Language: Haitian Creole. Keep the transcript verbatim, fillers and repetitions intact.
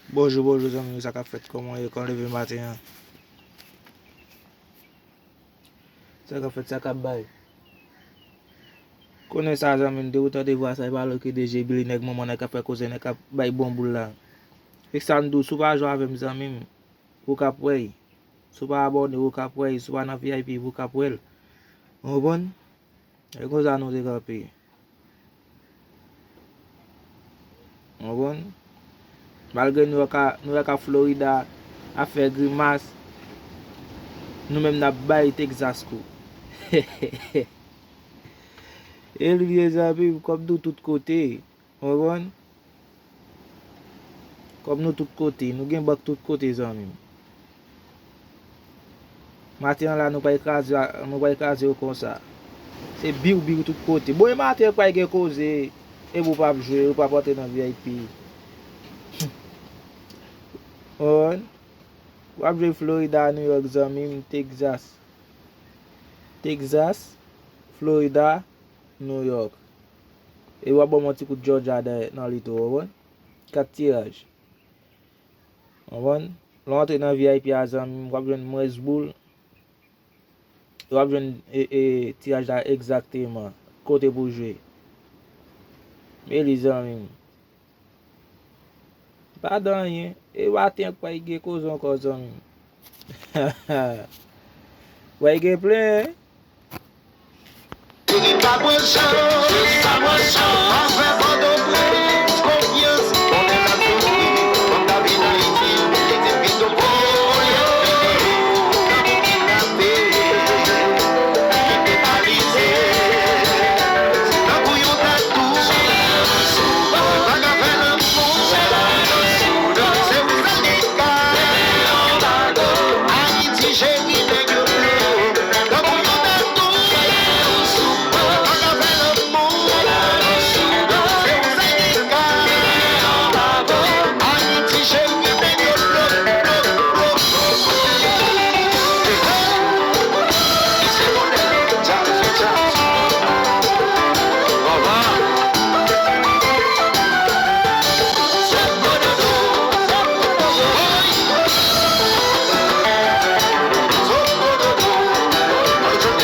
Bonjou, bonjou, zanmi, sa k ap fèt, kòman w ye, kòman w leve maten an? Sa k ap fèt, sa k ap bay? Konnen sa, zanmi m, depi w tande vwa sa, e pa lòt ke D J Billy, nèg manman, nèg k ap fè koze, nèg k ap bay bon boul la. E sa m di w, si w pa jwe avè m, zanmi m, ou k ap wè. Si w pa abòne, ou k ap wè. Si w pa nan V I P, ou k ap wè l. Ou konprann? E konsa nou te kanpe. Ou konprann? Malgre New York a, New York ak Florida ap fè grimas, nou menm n ap bay Texas kou. E li ye, zanmi m, kòm nou tout kote. Ou konprann? Kòm nou tout kote, nou gen bank tout kote, zanmi m. Maten an la, nou pral kraze, nou pral kraze yo konsa. Se biw biw tout kote. Bon, e maten an pral gen koze, epi w p ap jwe, ou p ap antre nan V I P. Ou konprann? W ap jwe Florida, New York, zanmi m, Texas. Texas, Florida, New York. E w ap ban m yon ti kout Georgia nan li tou, ou konprann? Kat tiraj. Ou konprann? Lè w antre nan V I P a, zanmi m, w ap jwenn mwens boul. E w ap jwenn, e, e, tiraj la egzakteman. Kote pou jwe. Men li, zanmi m. Pa de anyen. E maten an pral gen koze ankò, zanmi m. Pral gen plen.